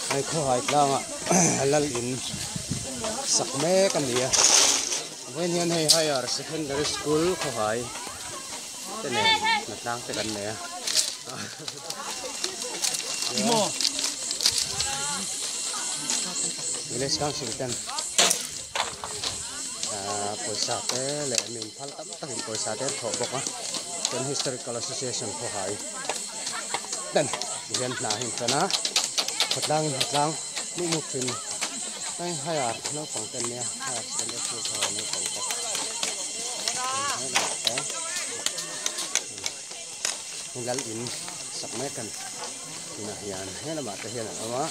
Hei khawhai tlangah lal in sak mek a ni a vawiin hian hei higher secondary school khawhai te nen hnatlang te kan nei a. Village council ten ahh pawisa te leh mi inphal tam takin pawisa te an thawh bawk a chuan historical association khawhai ten tihian hna hi an tan a khawtlangin khawtlang hmuh hmuh thin hei higher naupang te an nia higher secondary school khawhai naupang te lal in sak mek a ni tunah hian he lamah te hian an awm a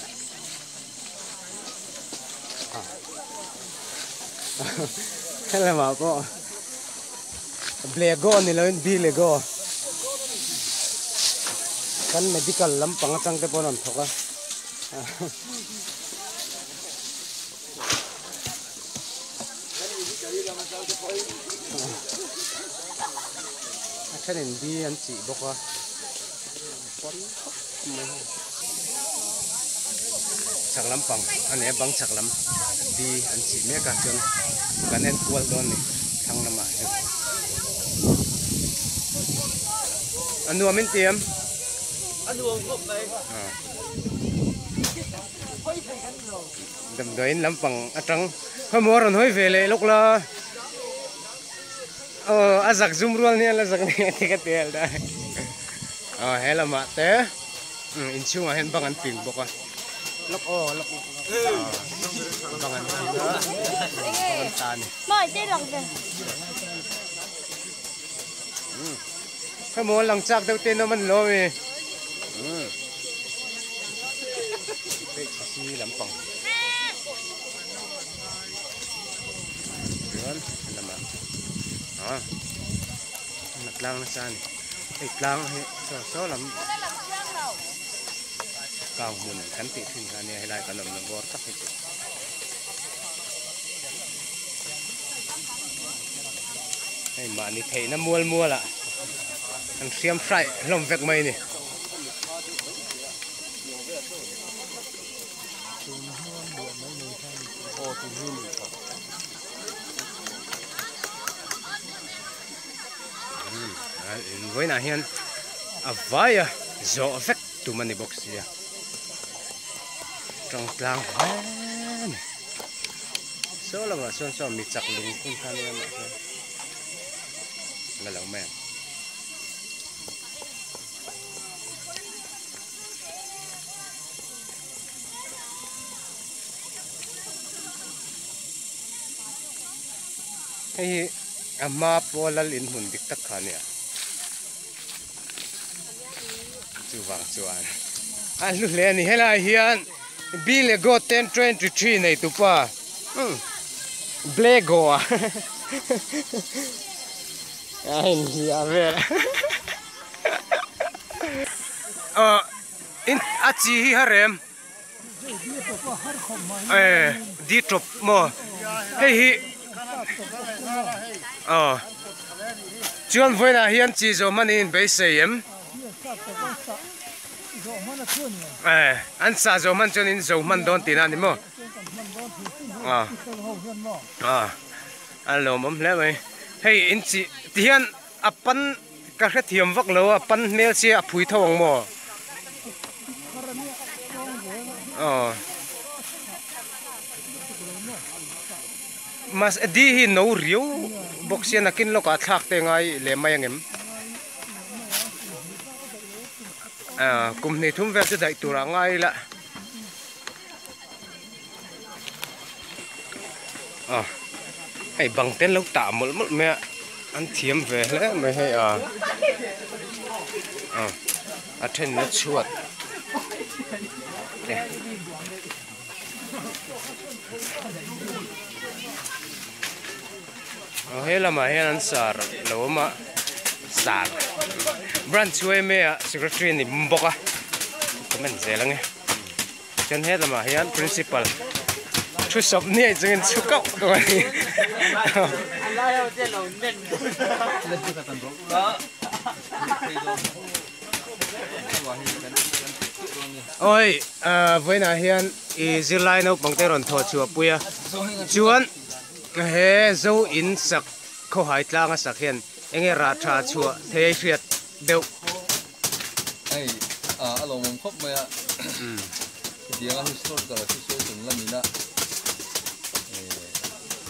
he lamah pawh blego ni loin bilego kan medical lampang atang te pawh an rawn thawk a. A thenin bi an chih bawk a pawn khawp mai hei chhak lampang a ni a bang chhak lam bi an chih mek a chuan kan en kual dawn a ni thlang lamah hian a nuam in ti em a nuam khawp mai. Damdawiin lampang atang khawmaw a rawn hawi ve leh lawk la aw a zak zum rual nia la zak nia ti ka ti alh ta aw he lamah te inchhungah hian bang an ping bawk a lawk aw lawk lawk bang an ping a bang an ta a ni khawmaw lang chak deuh te an awm a ni lo ami. Hei lampang chuan lamah ah a tlang nasa a ni hei tlang hi saw saw lam kang hmun kan tih thin kha ania helai kan awmna bawr tak hi chu hei mahni theihna mual mual ah an hriam hraih hlawm vek mai a ni. Vawiinah hian a vai a zawh vek tum a ni bawk sia tang tlang hle a ni saw lamah sawn saw mi chak lung hun kha nia mahse la lo mai ang. Hei hi a hma pawh lal in hmun dik tak kha a nia chuvang chuan a hlu hle a ni helai hian Bilego 1023 nei tupa Blego a a inhliah vel. Aw in a chi hi har em eh di tawp maw hei hi aw chuan vawiinah hian chi zawh hman in beisei em eh an sah zawh hman chuan in zo hman dawn tihna a ni maw aw aw a lawmawm hle mai hei in chi tihian a pan. Ka hrethiam vak lo a, pan hmel sia a phui tho ang maw? Aw. Mas di hi no riau bawk sia nakin lawkah thlak te ngai leh mai angem? Aw kum hnih thum vel chu daih turah ngai ila. Aw hei bang te an lo tah mawlh mawlh mai a an thiam ve hle mai hei a aw a then na chhuat te aw he lamah hian an sar lo awm a sar branch yma ah secretary a ni bawk a comment zel ang e. Chuan he lamah hian principal thu sawp niai chungin chhu kauh kauh a ni. Awi vawiinah hian i zirlai naupang te rawn thawh chhuah pui a chuan he zo in sak khawhai tlanga sak hian enge rah tha chhuah thei a i hriat deuh. Hei a lawmawm khawp mai a hetianga historical association lamina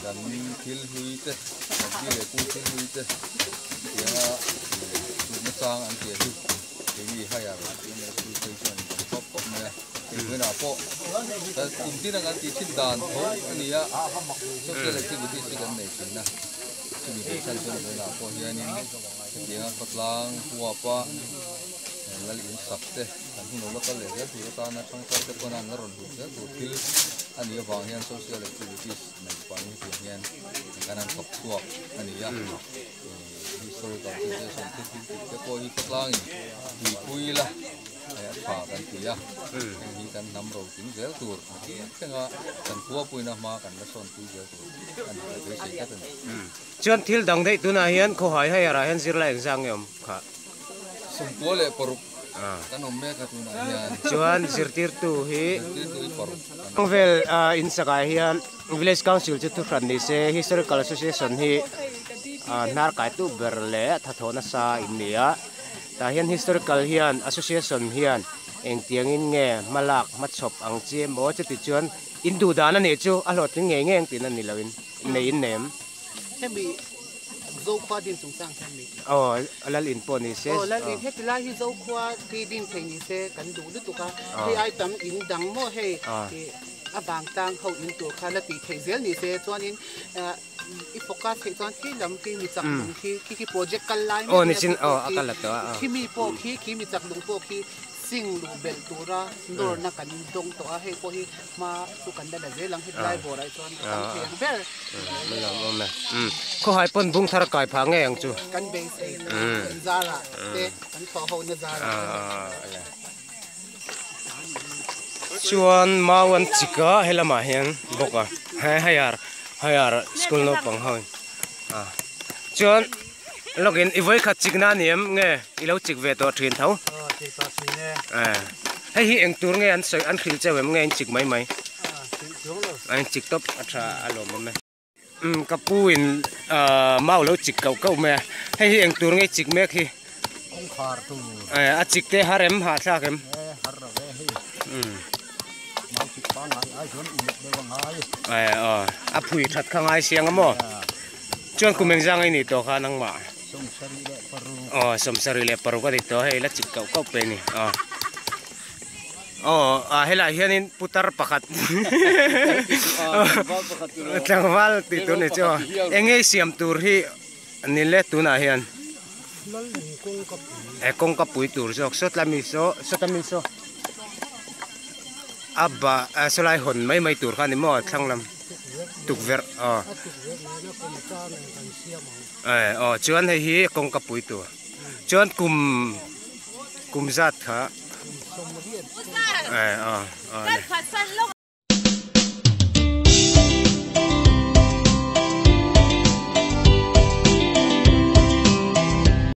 kan thil hlui te kan pi leh pu thil hlui te hetianga hlutna chang an tih hi keini higher primary school phei chuan kan thlawp khawp mai a hei vawiinah pawh kum tin a kan tih thin dan tho a ni a social activities hi kan nei thin a chumi hmuh chhan chuan vawiinah pawh hianin hetianga khawtlang huapa lal in sak te kan hun lo la kal leh zel tur atana thangthar te pawn an la rawn hlut zel tur thil a nih avang hian social activities nei pahin hetiang hian kan han thawk chhuak a ni a historical association thil thil tih te pawh hi khawtlangin tuipui ila a tha kan ti a heng hi kan hnam ro tling zel tur a ti thleng a kan khua puina hma kan la sawn pui zel tur a ni ka beisei tlat a ni. Chuan thil dang daih tunah hian khawhai haiarah hian zirlai engzah nge awm khah? 96 kan awm mek a tunah hian. Chuan zirtirtu hi. Zirtirtu hi paruk kan awm. Vel insakah hian Village Council chu thuhran ni se Historical Association hi hnar kaitu ber leh thathawh nasa in ni a. Tah hian Historical hian Association hian engtiangin nge hmalak hmachhawp ang chi emaw chuti chuan in duh dan a nih chu a hlawhtling ngei ngei ang tihna ni loin nei in nem. Hemi Zokhua din chungchang hian mi. Aw lal in pawh ni se. Aw lal in heti lai hi Zokhua khi din thei ni se kan duh lutuk a. Hei ai tam in dang maw hei a vangtlang ho in tur kha la tih theih zel ni se chuanin i focus theih chuan khi lam khi mi chak lung khi khi khi project kal lai mek nia khi mi pawh khi khi mi chak lung pawh khi sing luh belh tura nawrna kan dawng tawh a, hei pawh hi hma chu kan la la zel ang hetlai bawrah hi chuan a tam thei ang ber. Umm a lawm awm e. Umm khawhai pawn bung thar kai phah ngei ang chu. Kan beisei kan zarah te kan thawh ho na zarah te. Chuan mau an chik a helamah hian bawk a he higher higher school naupang ho in a chuan lawkin i vawikhat chik na ni em nge i lo chik ve tawh thin tho hei hi eng tur nge an sawi an hrilh cheu em nge in chik mai mai a in chik tawp a tha a lawmawm e. Umm ka pu in ahh mau lo chik kauh kauh mai a hei hi eng tur nge chik mek hi kawngkhar tur eh a chik te har em hahthlak em eh har lo e hei umm mau chik pangngai ai chuan uluk deuh a ngai eh aw a phui that kha ngai siang a maw chuan kum engzang a i nih tawh kha nangmah 76 aw 76 a ni tawh hei la chik kauh kauh pe a ni aw. Aw ah helaiah hianin putar pakhat tlangval tih tur ni chu aw eng nge siam tur hi ni le tunah hian eh kawngka pui tur zawk sawt la mi saw sawta mi saw a bah sawlai hawn mai mai tur kha a ni maw thlang lam tukverh aw eh aw chuan hei hi kawngka pui tur chuan kum kum zat kha. Eh aw aw.